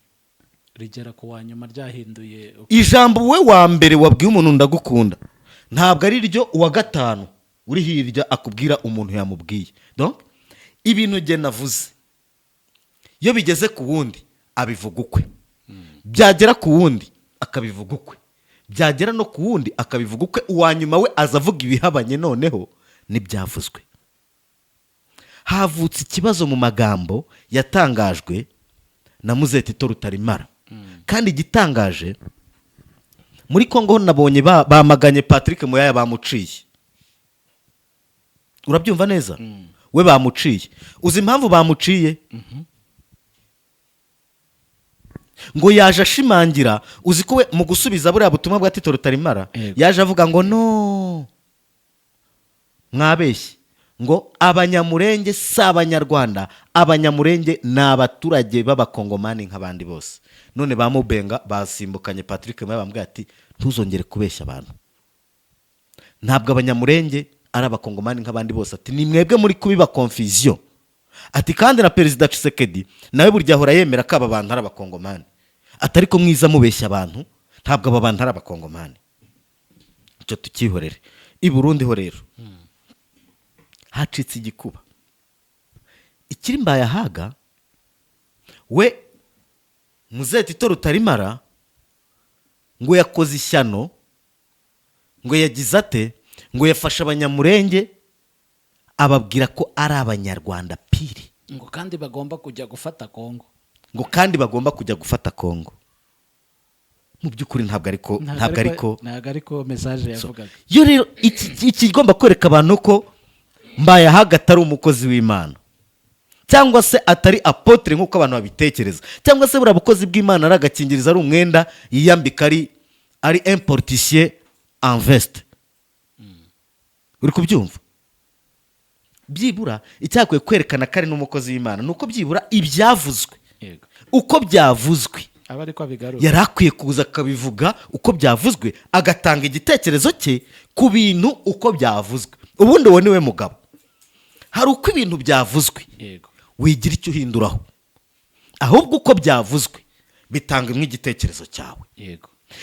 rigera ku wa nyuma ryahinduye. Ijambo we wa mbere wabwiye umuntu ndagukunda ntabwo ari ryo uwa gatanu uri hirya akubwira umuntu yamubwiye. Donc ibintu jye navuze, iyo bigeze ku wundi abivuga ukwe, byagera ku wundi akabivuga ukwe, byagera no ku wundi akabivuga ukwe, uwa nyuma we aza avuga ibihabanye noneho n'ibyavuzwe. Havutse ikibazo mu magambo yatangajwe na Muzehe Tito Rutaremara. Kandi igitangaje, muri Kongo ho nabonye bamaganye Patrick Muyaya, bamuciye. Urabyumva neza? We bamuciye. Uzi impamvu bamuciye? Ngo yaje ashimangira, uzi ko we mu gusubiza buriya butumwa bwa Tito Rutaremara, yaje avuga ngo no mwabeshye, Ngo Abanyamurenge si Abanyarwanda, Abanyamurenge ni abaturage b'Abakongomani nk'abandi bose. None ba Mubenga basimbukanye Patrick Muyaya, bambwiye ati: "Ntuzongere kubeshya abantu, ntabwo Abanyamurenge ari Abakongomani nk'abandi bose." Ati: "Ni mwebwe muri kubiba confusion." Ati: "Kandi na Perezida Tshisekedi nawe burya ahora yemera ko aba bantu ari Abakongomani." Ati: "Ariko mwiza mubeshya abantu, ntabwo aba bantu ari Abakongomani." Icyo tukihorere. I Burundi ho rero hacitse igikuba. Ikiri Mbayahaga we, Muzehe Tito Rutaremara, ngo yakoze ishyano, ngo yagize ate, ngo yafashe Abanyamurenge ababwira ko ari Abanyarwanda pure. Ngo kandi bagomba kujya gufata Kongo. Ngo kandi bagomba kujya gufata Kongo. Mu by'ukuri ntabwo ariko Ntabwo ariko message yavugaga. Yo rero ikigomba kwereka abantu ko Mbayahaga atari umukozi w'Imana, cyangwa se atari apôtre nk'uko abantu babitekereza, cyangwa se buriya bukozi bw'Imana ari agakingirizo, ari umwenda yiyambika, ari un politicien en veste, uri kubyumva? Byibura icyakwiye kwerekana ko ari n'umukozi w'Imana ni uko byibura ibyavuzwe uko byavuzwe aba ariko abigarura. Yari akwiye kuza akabivuga uko byavuzwe, agatanga igitekerezo cye ku bintu uko byavuzwe. Ubundi uwo niwe mugabo. Hari uko ibintu byavuzwe wigira icyo uhinduraho, ahubwo uko byavuzwe bitanga igitekerezo cyawe.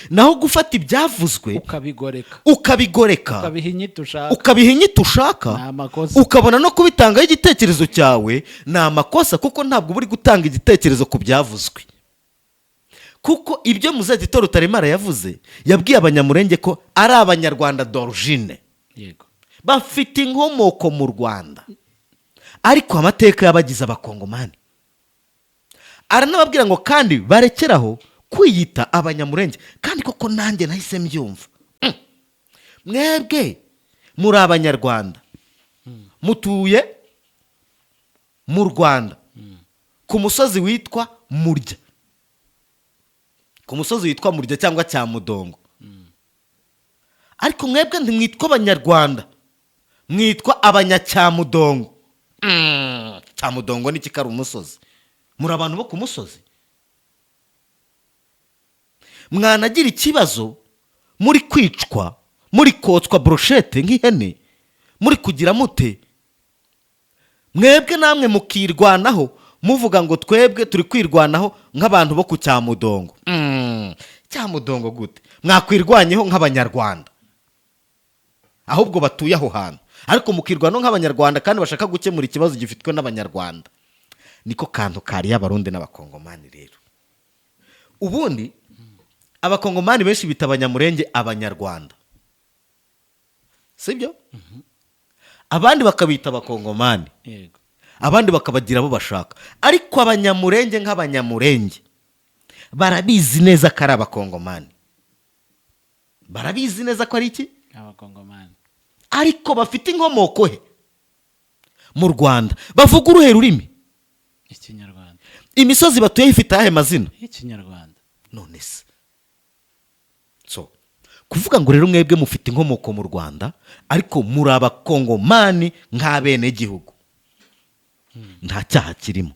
Naho gufata ibyavuzwe ukabigoreka, ukabigoreka, ukabiha inyito ushaka, ukabiha inyito ushaka, Ni amakosa. ukabona no kubitangaho igitekerezo cyawe, ni amakosa, kuko ntabwo uba uri gutanga igitekerezo ku byavuzwe. Kuko ibyo Muzehe Tito Rutaremara yavuze, yabwiye Abanyamurenge ko ari Abanyarwanda d'origine, bafite inkomoko mu Rwanda, ariko amateka y'abagize Abakongomani. Aranababwira ngo kandi barekeraho kwiyita Abanyamurenge. Kandi koko nanjye nahise mbyumva. Mwebwe muri Abanyarwanda, mutuye mu Rwanda ku musozi witwa Murya, ku musozi witwa Murya cyangwa Cyamudongo, ariko mwebwe ntimwitwa Abanyarwanda, mwitwa Abanyacyamudongo. Cyamudongo ni kikari umusozi? Muri abantu bo ku musozi, mwanagira ikibazo muri kwicwa, muri kotswa brochette nk'ihene, muri kugira mute, mwebwe namwe mukirwanaho muvuga ngo twebwe turi kwirwanaho nk'abantu bo ku Cyamudongo. Cyamudongo gute? Mwakwirwanyeho nk'Abanyarwanda ahubwo batuye aho hantu, ariko mukirwanaho nk'Abanyarwanda kandi bashaka gukemura ikibazo gifitwe n'Abanyarwanda. Niko kantu kariye Abarundi n'Abakongomani. Rero ubundi Abakongomani benshi bita Abanyamurenge Abanyarwanda, sibyo? Abandi bakabita Abakongomani, abandi bakabagira abo bashaka, ariko Abanyamurenge nk'Abanyamurenge barabizi neza ko ari Abakongomani, barabizi neza ko ari iki? Abakongomani. Ariko bafite inkomoko he? Mu Rwanda. Bavuga uruhe rurimi? Ikinyarwanda. Imisozi batuyeho ifite ayahe mazina? Ikinyarwanda. None se so kuvuga ngo rero mwebwe mufite inkomoko mu Rwanda ariko muri Abakongomani nk'abenegihugu, nta cyaha kirimo,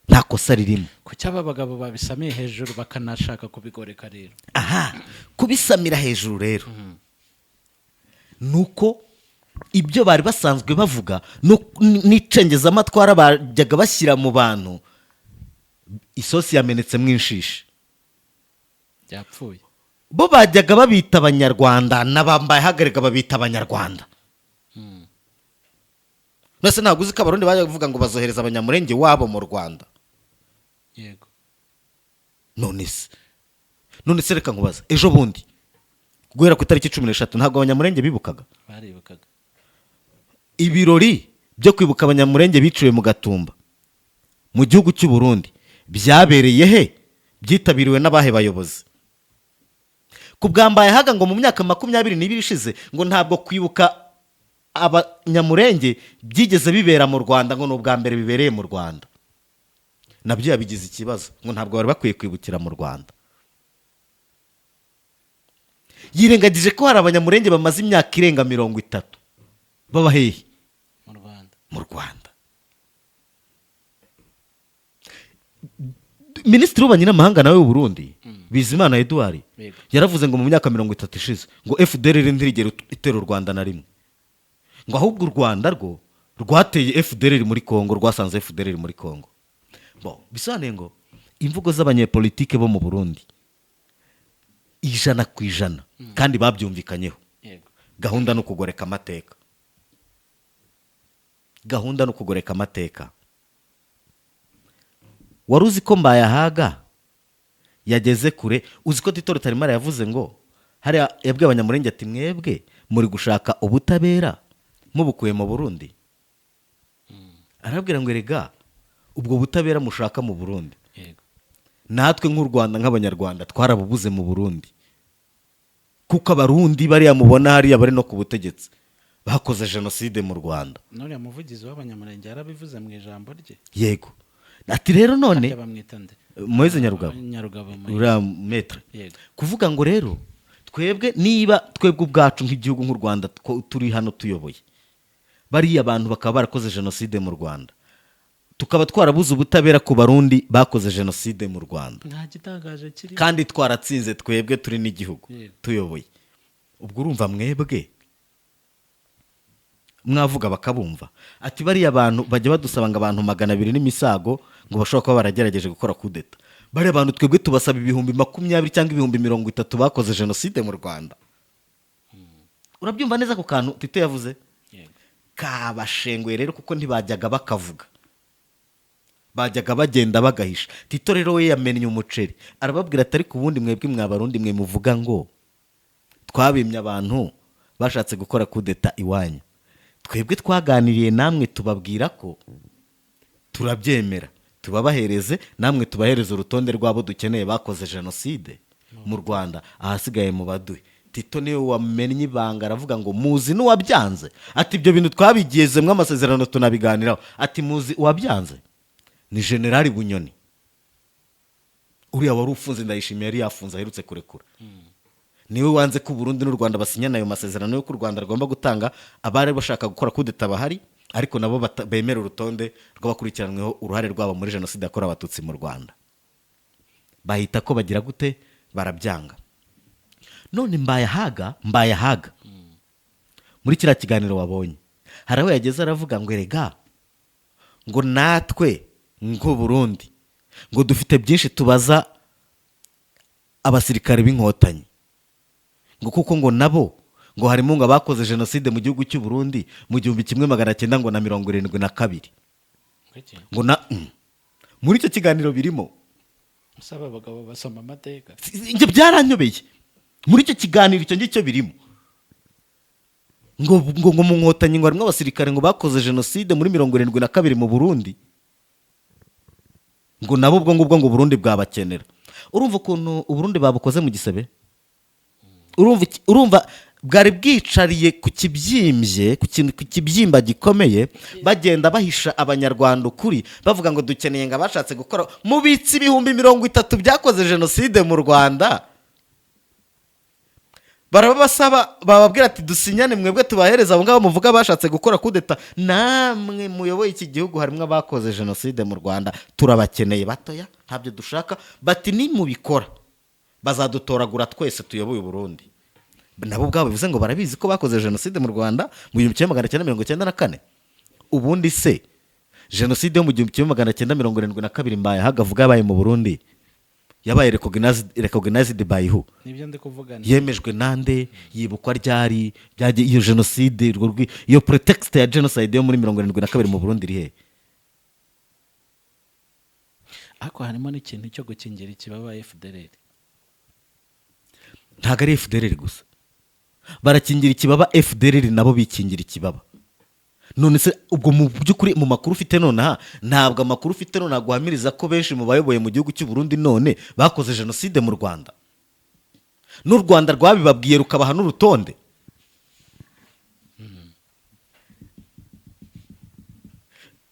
nta kosa ririmo. Kuki aba bagabo babisamiye hejuru bakanashaka kubigoreka rero? Aha kubisamira hejuru rero ni uko ibyo bari basanzwe bavuga n'icengezamatwara bajyaga bashyira mu bantu, isosi yamenetsemo inshishi. Byapfuye. Bo bajyaga babita Abanyarwanda, n'abambaye hagarika babita Abanyarwanda. Mbese ntabwo uzi ko Abarundi bajya bavuga ngo bazohereza Abanyamurenge wabo mu Rwanda? Yego. None se reka nkubaza, ejo bundi guhera ku itariki 13 ntabwo Abanyamurenge bibukaga? Baribukaga. Ibirori byo kwibuka Abanyamurenge biciwe mu Gatumba mu gihugu cy'u Burundi byabereye he? Byitabiriwe n'abahe bayobozi? Ku bwa Mbayahaga, ngo mu myaka 22 ishize ngo ntabwo kwibuka Abanyamurenge byigeze bibera mu Rwanda, ngo ni ubwa mbere bibereye mu Rwanda. Nabyo yabigize ikibazo, ngo ntabwo bari bakwiye kwibukira mu Rwanda. Yirengagije ko hari Abanyamurenge bamaze imyaka irenga 30 baba hehe? Mu Rwanda. Mu Rwanda, Minisitiri w'ububanyi n'amahanga nawe w'u Burundi, Bizimana Edouard, yaravuze ngo mu myaka 30 ishize ngo FDLR ntirigera itera u Rwanda na rimwe, ngo ahubwo u Rwanda rwo rwateye FDLR muri Congo, rwasanze FDLR muri Congo. Bo bisobanuye ngo imvugo z'abanyepolitike bo mu Burundi 100% kandi babyumvikanyeho. Gahunda ni ukugoreka amateka, gahunda ni ukugoreka amateka. Wari uzi ko Mbayahaga yageze kure? Uzi ko Tito Rutaremara yavuze ngo hariya yabwiye Abanyamurenge ati: "Mwebwe muri gushaka ubutabera mubukuye mu Burundi." Arabwira ngo: "Erega ubwo butabera mushaka mu Burundi, natwe nk'u Rwanda, nk'Abanyarwanda, twarabubuze mu Burundi, kuko Abarundi bariya mubona hariya bari no ku butegetsi bakoze jenoside mu Rwanda." Nuriya muvugizi w'Abanyamurenge yarabivuze mu ijambo rye. Yego, ati rero none Harya bamwita nde? Moise Nyarugabo. Nyarugabo Moise. Uriya maître. Kuvuga ngo rero twebwe, niba twebwe ubwacu nk'igihugu, nk'u Rwanda, turi hano tuyoboye, bariya bantu bakaba barakoze jenoside mu Rwanda, tukaba twarabuze ubutabera ku Barundi bakoze jenoside mu Rwanda, Nta gitangaje kiri. kandi twaratsinze, twebwe turi n'igihugu tuyoboye, ubwo urumva mwebwe mwavuga bakabumva? Ati: "Bariya bantu bajya badusaba ngo abantu 200 n'imisago ngo bashobora kuba baragerageje gukora kudeta. Bariya bantu twebwe tubasaba 20,000 cyangwa 30,000 bakoze jenoside mu Rwanda." Urabyumva neza ku kantu Tito yavuze? Yego. Kabashenguye rero, kuko ntibajyaga bakavuga, bajyaga bagenda bagahisha. Tito rero we yamennye umuceri, arababwira ati: "Ariko ubundi mwebwe mwa Barundi mwe muvuga ngo twabimye abantu bashatse gukora kudeta iwanyu, twebwe twaganiriye namwe, tubabwira ko turabyemera, tubabahereze, namwe tubahereze urutonde rw'abo dukeneye bakoze jenoside mu Rwanda, ahasigaye mu baduhe." Tito niwe wamennye ibanga, aravuga ngo: "Muzi n'uwabyanze?" Ati: "Ibyo bintu twabigezemo amasezerano, tunabiganiraho." Ati: "Muzi uwabyanze? Ni Generali Bunyoni, uriya wari ufunze, Ndayishimiye yari yafunze, aherutse kurekura. Niwe wanze ko Burundi n'u Rwanda basinyana ayo masezerano y'uko u Rwanda rugomba gutanga abari bashaka gukora kudeta bahari, ariko nabo bemera urutonde rw'abakurikiranyweho uruhare rwabo muri jenoside yakorewe Abatutsi mu Rwanda." Bahita ko bagira gute? Barabyanga. None Mbayahaga muri kiriya kiganiro wabonye, hari aho yageze aravuga ngo: "Erega ngo natwe ngo Burundi ngo dufite byinshi tubaza abasirikare b'Inkotanyi, ngo kuko ngo nabo ngo harimo ngo abakoze jenoside mu gihugu cy'u Burundi mu gihumbi kimwe magana cyenda ngo na 72." Kuki? Ngo na muri icyo kiganiro birimo. Usaba abagabo basoma amateka. Ibyo byaranyobeye. Muri icyo kiganiro icyo ngicyo birimo ngo mu Nkotanyi ngo harimo abasirikare ngo bakoze jenoside muri 72 mu Burundi, ngo nabo ubwo ngubwo ngo Burundi bwabakenera. Urumva ukuntu Uburundi babukoze mu gisebe? Urumva bwari bwicariye ku kibyimbye, ku kintu, ku kibyimba gikomeye, bagenda bahisha Abanyarwanda ukuri, bavuga ngo dukeneye ngo abashatse gukora. Mubitse 30,000 byakoze jenoside mu Rwanda, barabasaba, bababwira ati: "Dusinyane, mwebwe tubahereza abo ngabo muvuga bashatse gukora kudeta. Namwe muyoboye iki gihugu, harimo abakoze jenoside mu Rwanda, turabakeneye." Batoya, ntabyo dushaka. Bati: "Nimubikora bazadutoragura twese tuyoboye Uburundi." Nabo ubwabo bivuze ngo barabizi ko bakoze jenoside mu Rwanda mu 1994. Ubundi se jenoside yo mu 1972 Mbayahaga avuga yabaye mu Burundi, yabaye recognized by who? Nibyo ndi kuvuga. Yemejwe nande? Yibukwa ryari? Byagiye iyo jenoside, iyo pretext ya genocide yo muri 72 mu Burundi iri he? Ariko harimo n'ikintu cyo gukingira ikibaba FDLR. Ntabwo ari FDLR gusa. Barakingira ikibaba FDLR, nabo bikingira ikibaba. None se ubwo mu by'ukuri, mu makuru ufite nonaha, ntabwo amakuru ufite nonaha guhamiriza ko benshi mu bayoboye mu gihugu cy'u Burundi none bakoze jenoside mu Rwanda, n'u Rwanda rwabibabwiye, rukabaha n'urutonde?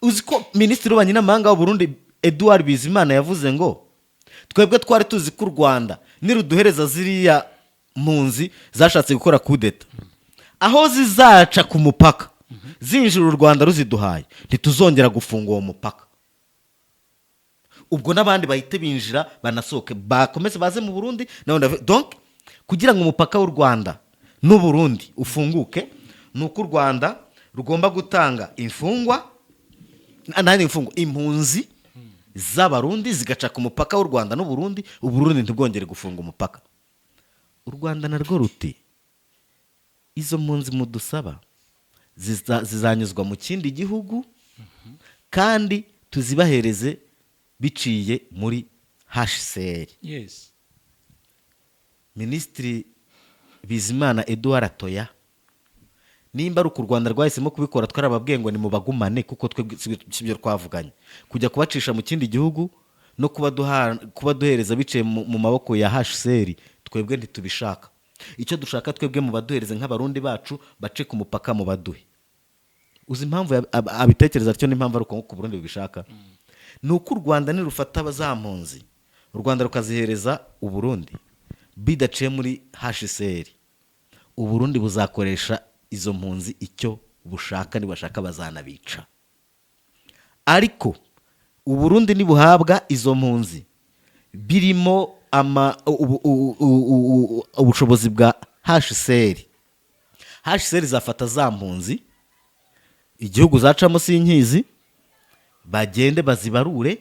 Uzi ko Minisitiri w'Ububanyi n'Amahanga w'u Burundi, Edouard Bizimana, yavuze ngo: "Twebwe twari tuzi ko u Rwanda niruduhereza ziriya mpunzi zashatse gukora kudeta, aho zizaca ku mupaka Zinjira u Rwanda ruziduhaye, ntituzongera gufunga uwo mupaka. Ubwo n'abandi bahite binjira banasohoke, bakomeze baze mu Burundi n'abandi Donc kugira ngo umupaka w'u Rwanda n'u Burundi ufunguke, ni uko u Rwanda rugomba gutanga imfungwa, nandi imfungwa, impunzi z'Abarundi zigaca ku mupaka w'u Rwanda n'u Burundi, Uburundi ntibwongere gufunga umupaka. U Rwanda narwo ruti: "Izo mpunzi mudusaba zizanyuzwa mu kindi gihugu kandi tuzibahereze biciye muri HCR." Minisitiri Bizimana Edouard atoya, nimba ari uku u Rwanda rwahisemo kubikora, twarababwiye ngo nimubagumane, kuko twebwe si byo twavuganye. Kujya kubacisha mu kindi gihugu no kubaduhereza biciye mu maboko ya HCR, twebwe ntitubishaka. Icyo dushaka twebwe, mu baduhereze nk'Abarundi bacu, bace ku mupaka mu baduhe. Uzi impamvu abitekereza atyo n'impamvu ari uko ku Burundi bubishaka? Ni uko u Rwanda nirufata za mpunzi, u Rwanda rukazihereza Uburundi bidaciye muri HCR, Uburundi buzakoresha izo mpunzi icyo bushaka, nibashaka bazanabica. Ariko Uburundi nibuhabwa izo mpunzi birimo ubushobozi bwa HCR, HCR izafata za mpunzi, igihugu zacamo sinkizi, bagende bazibarure.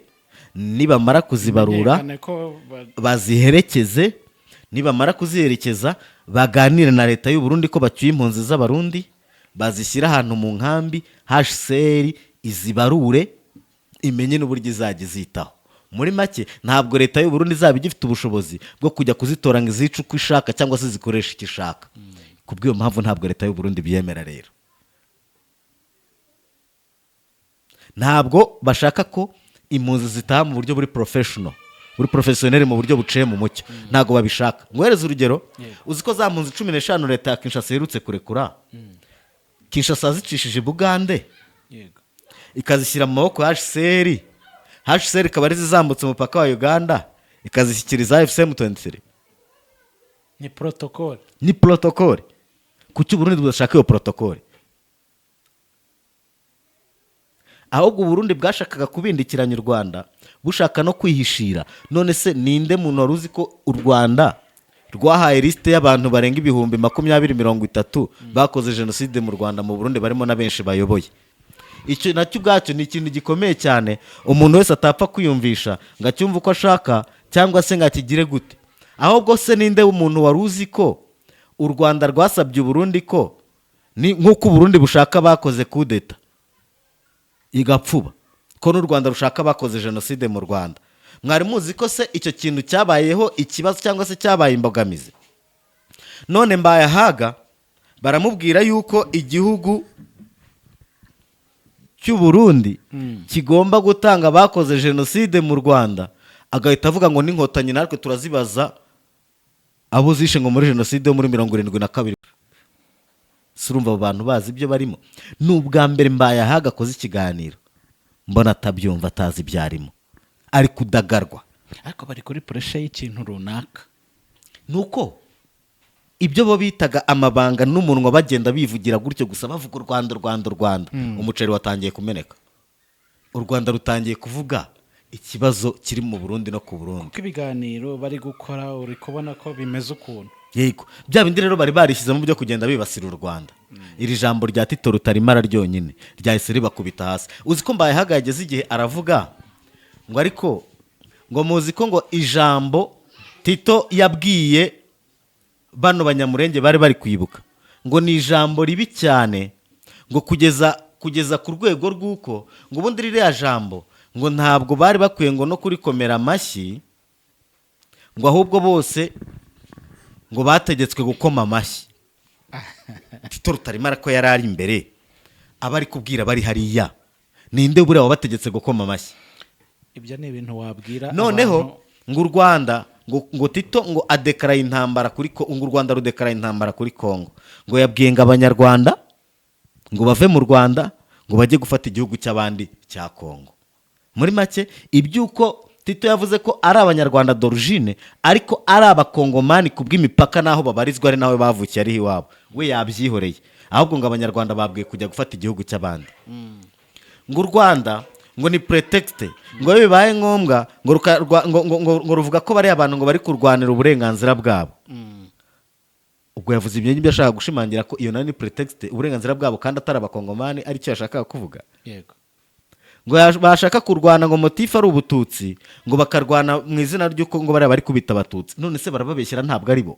Nibamara kuzibarura, Bimenyekane ko baziherekeze. Nibamara kuziherekeza, baganire na leta y'u Burundi ko bacyuye impunzi z'Abarundi, bazishyira ahantu mu nkambi, HCR izibarure, imenye n'uburyo izajya izitaho. Muri make, ntabwo leta y'u Burundi izaba igifite ubushobozi bwo kujya kuzitora ngo izice uko ishaka cyangwa se zikoreshe icyo ishaka. Ku bw'iyo mpamvu ntabwo leta y'u Burundi byemera. Rero ntabwo bashaka ko impunzi zitaha mu buryo buri professional, buri professionnel, mu buryo buciye mu mucyo. Ntabwo babishaka. Nguhereze urugero: uzi ko za mpunzi 15 leta ya Kinshasa iherutse kurekura, Kinshasa zicishije Bugande, ikazishyira mu maboko ya HCR, HCR ikaba ari zizambutse umupaka wa Uganda ikazishyikiriza AFC M23? Ni protocole. Ni protocole. Kuki Uburundi budashaka iyo protocole? Ahubwo Uburundi bwashakaga kubindikiranya u Rwanda, bushaka no kwihishira. None se ninde muntu wari uzi ko u Rwanda rwahaye lisite y'abantu barenga 20,000, 30,000 bakoze jenoside mu Rwanda, mu Burundi barimo na benshi bayoboye? Icyo nacyo ubwacyo ni ikintu gikomeye cyane umuntu wese atapfa kwiyumvisha ngo acyumve uko ashaka cyangwa se ngo akigire gute. Ahubwo se ninde umuntu wari uzi ko u Rwanda rwasabye Uburundi ko ni nk'uko Uburundi bushaka bakoze kudeta igapfuba, ko n'u Rwanda rushaka bakoze jenoside mu Rwanda? Mwari muzi ko se icyo kintu cyabayeho ikibazo cyangwa se cyabaye imbogamizi? None Mbayahaga baramubwira yuko igihugu cy'u Burundi kigomba gutanga abakoze jenoside mu Rwanda, agahita avuga ngo n'Inkotanyi natwe turazibaza abo zishe ngo muri jenoside yo muri 72. Si urumva abo bantu bazi ibyo barimo? Ni ubwa mbere Mbayahaga akoze ikiganiro mbona atabyumva, atazi ibyo arimo, ari kudagarwa. Ariko bari kuri pressure y'ikintu runaka. Ni uko ibyo bo bitaga amabanga n'umunwa bagenda bivugira gutyo gusa, bavuga u Rwanda, u Rwanda, u Rwanda, umuceri watangiye kumeneka. U Rwanda rutangiye kuvuga ikibazo kiri mu Burundi no ku Burundi. Kuko ibiganiro bari gukora uri kubona ko bimeze ukuntu. Yego, bya bindi rero bari barishyizemo byo kugenda bibasira u Rwanda, iri jambo rya Tito Rutaremara ryonyine ryahise ribakubita hasi. Uzi ko Mbayahaga yageze igihe aravuga ngo ariko ngo muzi ko ngo ijambo Tito yabwiye bano Banyamurenge bari kwibuka ngo ni ijambo ribi cyane, ngo kugeza ku rwego rw'uko ngo ubundi ririya jambo ngo ntabwo bari bakwiye ngo no kurikomera amashyi, ngo ahubwo bose ngo bategetswe gukoma amashyi. Tito Rutaremara ko yari ari imbere, aba ari kubwira bari hariya, ninde buriya wabategetse gukoma amashyi? Ibyo ni ibintu wabwira Noneho abantu. ngo u Rwanda ngo Tito ngo adekaraye intambara kuri ngo u Rwanda rudekaraye intambara kuri Kongo, ngo yabwiye ngo Abanyarwanda ngo bave mu Rwanda ngo bajye gufata igihugu cy'abandi cya Kongo. Muri make, iby'uko Tito yavuze ko ari Abanyarwanda d'origine ariko ari Abakongomani ku bw'imipaka n'aho babarizwa ari naho bavukiye ariho iwabo, we yabyihoreye. Ahubwo ngo Abanyarwanda babwiye kujya gufata igihugu cy'abandi, ngo u Rwanda ngo ni prétexte, ngo iyo bibaye ngombwa ngo ngo ruvuga ko bariya abantu ngo bari kurwanira uburenganzira bwabo. Ubwo yavuze ibyo ngibyo ashaka gushimangira ko iyo nayo ni prétexte, uburenganzira bwabo kandi atari Abakongomani, aricyo yashakaga kuvuga. Ngo bashaka kurwana ngo motif ari Ubututsi, ngo bakarwana mu izina ry'uko ngo bariya bari kubita Abatutsi. None se barababeshyera, ntabwo ari bo?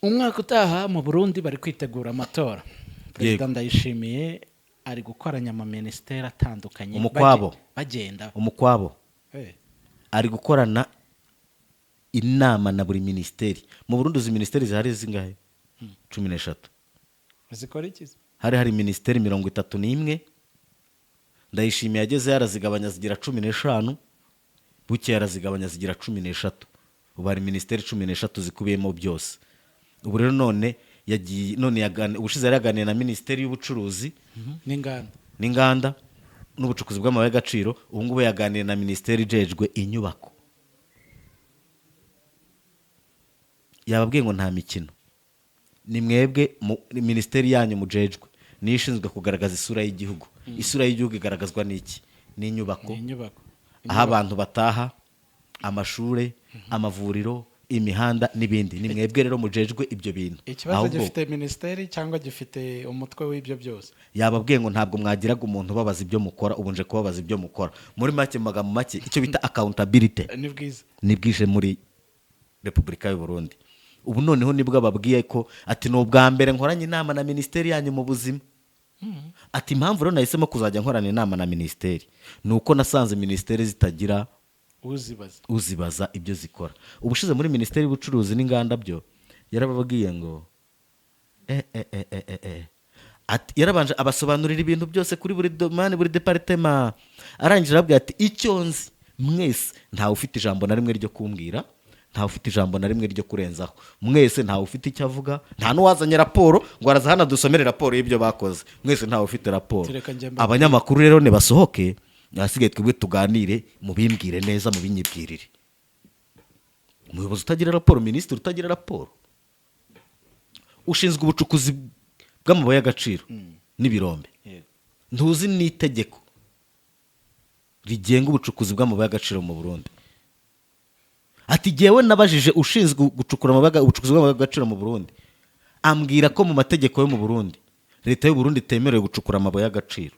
Umwaka utaha mu Burundi bari kwitegura amatora. Perezida Ndayishimiye ari gukoranya amaminisiteri atandukanye. Umukwabo. Bagenda. Umukwabo. Ari gukorana inama na buri minisiteri mu Burundi. Uzi minisiteri zihari zingahe? 13. Zikora iki? Hari minisiteri 31. Ndayishimiye ageze yarazigabanya zigira 15, bukeye arazigabanya zigira 13. Ubu hari minisiteri 13 zikubiyemo byose. Ubu rero none yagiye none ubushize yari yaganiye na minisiteri y'ubucuruzi n'inganda. N'inganda n'ubucukuzi bw'amabuye y'agaciro. Ubu ngubu yaganiye na minisiteri ijejwe inyubako. Yababwiye ngo nta mikino, ni mwebwe minisiteri yanyu mujejwe niyo ishinzwe kugaragaza isura y'igihugu. Isura y'igihugu igaragazwa n'iki? N'inyubako. Ni inyubako. Aho abantu bataha, amashuri, amavuriro, imihanda n'ibindi. Ni mwebwe rero mujejwe ibyo bintu. Ikibazo, Ahubwo gifite minisiteri cyangwa gifite umutwe w'ibyo byose? Yababwiye ngo ntabwo mwagiraga umuntu ubabaza ibyo mukora, ubu nje kubabaza ibyo mukora. Muri make, mu magambo make, icyo bita accountability Ni bwiza. Nibwije muri Repubulika y'u Burundi. Ubu noneho nibwo ababwiye ko ati: "Ni ubwa mbere nkoranye inama na minisiteri yanyu mu buzima." Ati: "Impamvu rero nahisemo kuzajya nkorana inama na minisiteri ni uko nasanze minisiteri zitagira uzibaza uzibaza ibyo zikora." Ubushize muri minisiteri y'ubucuruzi n'inganda byo yarababwiye ngo Ati, yarabanje abasobanurira ibintu byose kuri buri domaine, buri département. Arangije arababwira ati: "Icyo nzi, mwese ntawe ufite ijambo na rimwe ryo kumbwira, ntawe ufite ijambo na rimwe ryo kurenzaho. Mwese ntawe ufite icyo avuga, nta n'uwazanye raporo ngo araza hano dusomere raporo y'ibyo bakoze. Mwese ntawe ufite raporo." Tureka njye mbabwire. Abanyamakuru rero nibasohoke, ahasigaye twebwe tuganire, mubimbwire neza, mubinyibwirire. Umuyobozi utagira raporo, minisitiri utagira raporo, ushinzwe ubucukuzi bw'amabuye y'agaciro n'ibirombe, ntuzi n'itegeko rigenga ubucukuzi bw'amabuye y'agaciro mu Burundi. Ati: "Jyewe nabajije ushinzwe gucukura ubucukuzi bw'amabuye y'agaciro mu Burundi, ambwira ko mu mategeko yo mu Burundi, leta y'u Burundi itemerewe gucukura amabuye y'agaciro.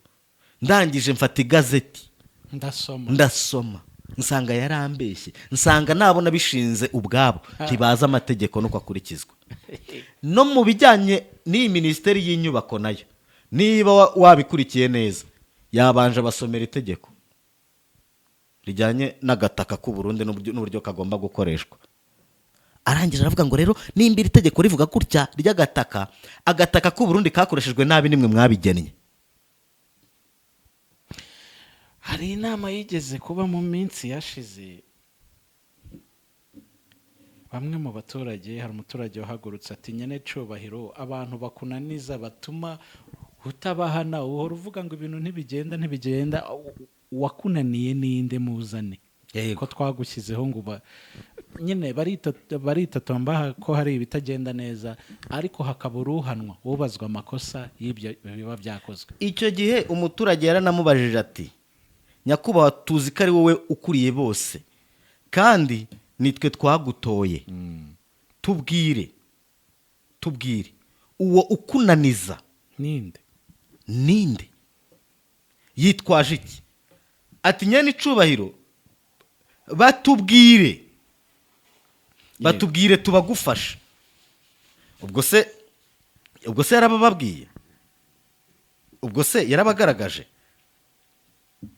Ndangije mfata igazeti ndasoma ndasoma, nsanga yarambeshye, nsanga nabona bishinze ubwabo ntibazi amategeko nuko akurikizwa." No mu bijyanye n'iyi minisiteri y'inyubako nayo, niba wabikurikiye neza, yabanje abasomera itegeko rijyanye n'agataka k'u Burundi n'uburyo kagomba gukoreshwa. Arangije aravuga ngo: "Rero nimba iri tegeko rivuga gutya ry'agataka, agataka k'u Burundi kakoreshejwe nabi, nimwe mwabigennye." Hari inama yigeze kuba mu minsi yashize, bamwe mu baturage, hari umuturage wahagurutse ati: "Nyene cyubahiro, abantu bakunaniza batuma utabahana, uhora uvuga ngo ibintu ntibigenda, ntibigenda, uwakunaniye ninde? Muzane ko twagushyizeho ngo uba." Nyine baritotomba ko hari ibitagenda neza, ariko hakaba uruhanwa, ubazwa amakosa y'ibyo biba byakozwe. Icyo gihe umuturage yaranamubajije ati: "Nyakubahwa, tuzi ko ari wowe ukuriye bose kandi nitwe twagutoye, tubwire, tubwire uwo ukunaniza ninde?" Ninde? Yitwaje iki?" Ati: "Nyene icubahiro, batubwire, batubwire tubagufasha." Ubwo se yarabababwiye? Ubwo se yarabagaragaje?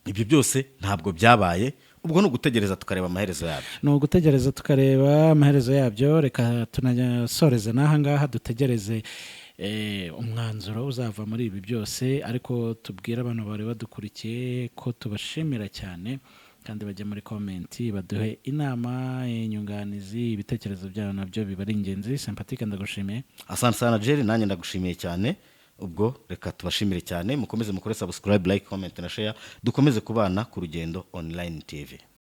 Ibyo byose ntabwo byabaye. Ubwo ni ugutegereza tukareba amaherezo yabyo. Ni ugutegereza tukareba amaherezo yabyo. Reka tunasoreze n'aha ngaha, dutegereze umwanzuro uzava muri ibi byose. Ariko tubwire abantu bari badukurikiye ko tubashimira cyane, kandi bajya muri comment baduhe inama, inyunganizi, ibitekerezo byabo nabyo biba ari ingenzi. Sympatique, ndagushimiye. Asante sana Jerry, nanjye ndagushimiye cyane. Ubwo reka tubashimire cyane, mukomeze mukore subscribe, like, comment na share, dukomeze kubana ku Rugendo Online TV.